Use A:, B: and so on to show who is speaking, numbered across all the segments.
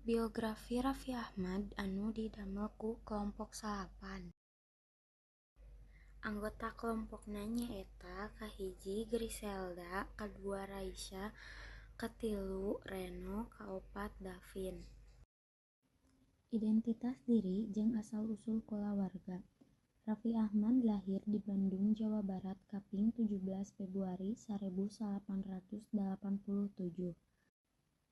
A: Biografi Raffi Ahmad anu didamel ku kelompok 9. Anggota kelompokna nyaeta kahiji Griselda, kadua Raisya, katilu Reno, kaopat Davin. Identitas diri jeung asal-usul kulawarga. Raffi Ahmad lahir di Bandung, Jawa Barat kaping 17 Februari 1987.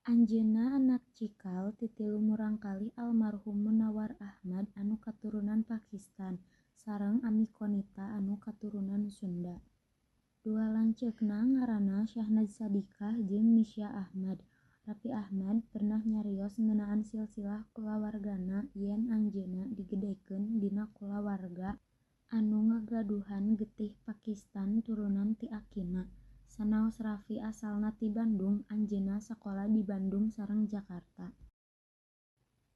A: Anjeunna anak cikal ti tilu murangkalih almarhum Munawar Ahmad anu katurunan Pakistan sareng Ami Qonita anu katurunan Sunda. Dua lanceukna ngaranna Syahnaz Sadiqah jeung Misha Ahmad. Raffi Ahmad pernah nyarios ngeunaan silsilah kulawargana yen anjeunna digedekeun dina kulawarga anu ngagaduhan getih Pakistan turunan ti akina. Sanaos Raffi asalna ti Bandung, anjeunna sakola di Bandung sareng Jakarta.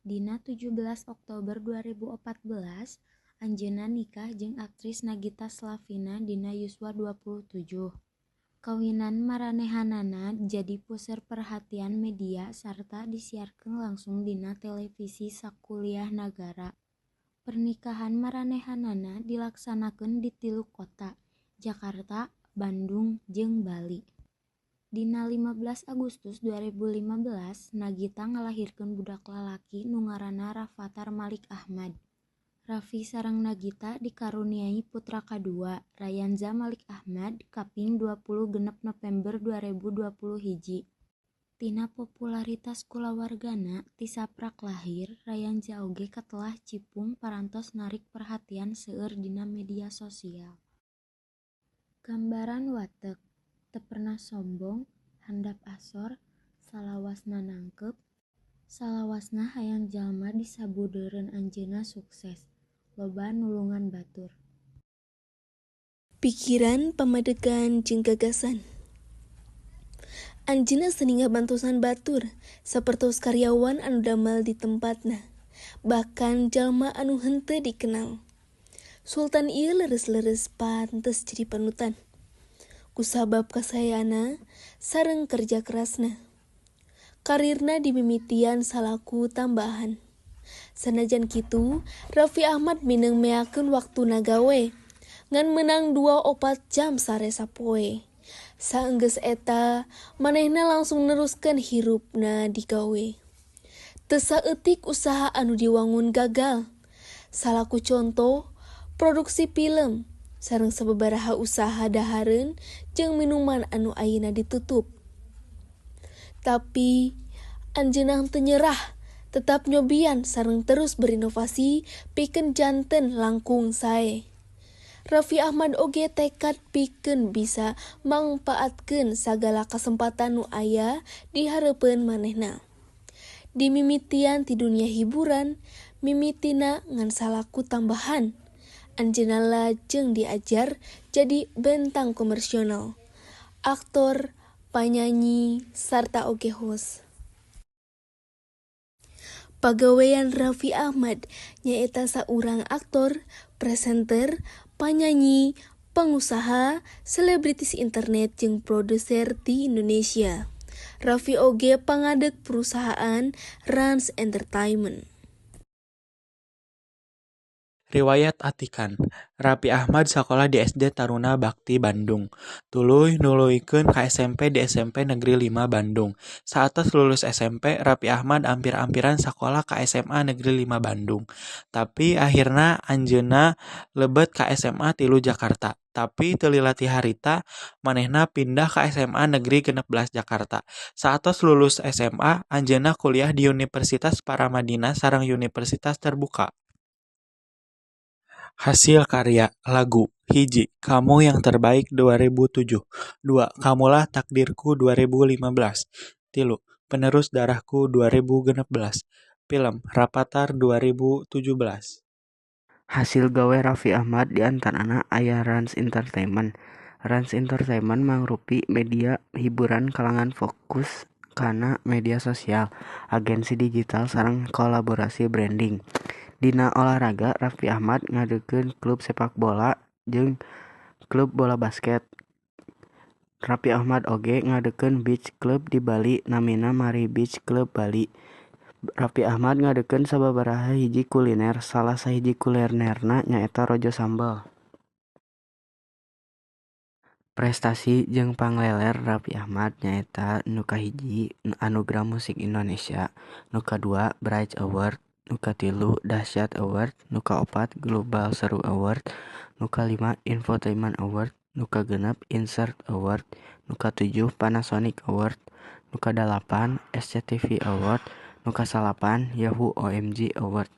A: Dina 17 Oktober 2014, anjeunna nikah jeung aktris Nagita Slavina dina yuswa 27. Kawinan maranehanana jadi puseur perhatian media sarta disiarkeun langsung dina televisi sakuliah nagara. Pernikahan maranehanana dilaksanakeun di tilu kota, Jakarta, Bandung jeung Bali. Dina 15 Agustus 2015, Nagita ngalahirkeun budak lalaki nu ngaranna Rafathar Malik Ahmad. Raffi sareng Nagita dikaruniai putra kadua, Rayyanza Malik Ahmad, kaping 26 November 2021. Tina popularitas kulawargana ti saprak lahir, Rayyanza oge katelah cipung parantos narik perhatian seueur dina media sosial. Gambaran watek, teu pernah sombong, handap asor, salawasna nangkep, salawasna hayang jalma di sabudeureun anjeunna sukses, loba nulungan batur.
B: Pikiran, pamadegan, jeung gagasan. Anjeunna seni ngabantosan batur, sapertos karyawan anu damel di tempatna, bahkan jalma anu henteu dikenal. Sultan ieu leres-leres pantes jadi panutan. Kusabab kasayana sareng kerja kerasna. Karirna dimimitian salaku tambahan. Sanajan kitu, Raffi Ahmad mineng meakeun waktuna gawe, ngan menang 2-4 jam sare sapoe. Saenggeus eta, manehna langsung neruskeun hirupna digawe. Teu saeutik usaha anu diwangun gagal. Salaku contoh, produksi film sareng sababaraha usaha dahareun jeung minuman anu ayeuna ditutup. Tapi anjeunna teu nyerah, tetap nyobian sareng terus berinovasi pikeun janten langkung sae. Raffi Ahmad oge tekad pikeun bisa mangpaatkeun sagala kasempatan nu aya di hareupeun manehna. Dimimitian ti dunia hiburan, mimitina ngan salaku tambahan. Anjeunna lajeng diajar jadi bentang komersional, aktor, panyanyi, sarta oge host. Pagawean Raffi Ahmad nyaeta saurang aktor, presenter, panyanyi, pengusaha, selebritis internet jeung produser di Indonesia. Raffi oge pangadeg perusahaan Rans Entertainment.
C: Riwayat atikan, Raffi Ahmad sakola di SD Taruna Bakti Bandung, tuluy nuluykeun ka SMP di SMP Negeri 5 Bandung. Saatos lulus SMP, Raffi Ahmad ampir-ampiran sakola ka SMA Negeri 5 Bandung. Tapi akhirna anjeunna lebet ka SMA 3 Jakarta. Tapi teu lila ti harita, manehna pindah ka SMA Negeri 16 Jakarta. Saatos lulus SMA, anjeunna kuliah di Universitas Paramadina sareng Universitas Terbuka. Hasil karya lagu 1. Kamu Yang Terbaik 2007, 2. Kamulah Takdirku 2015, 3. Penerus Darahku 2016, film Rafathar 2017.
D: Hasil gawe Raffi Ahmad diantarana aya Rans Entertainment. Rans Entertainment mangrupi media hiburan kalangan fokus kana media sosial, agensi digital sareng kolaborasi branding. Dina olahraga Raffi Ahmad ngadegkeun klub sepak bola jeung klub bola basket. Raffi Ahmad oge ngadegkeun beach club di Bali namina Mari Beach Club Bali. Raffi Ahmad ngadeukkeun sababaraha hiji kuliner, salah sahiji kulinerna nyaeta Rojo Sambel. Prestasi jeung pangleler Raffi Ahmad nyaeta nu kahiji Anugerah Musik Indonesia, nu kadua Bright Award, nu katilu Dahsyat Award, nu kaopat Global Seru Award, nu kalima Infotainment Award, nu kagenep Insert Award, nu katujuh Panasonic Award, nu kadalapan SCTV Award, nu kasalapan Yahoo OMG Award.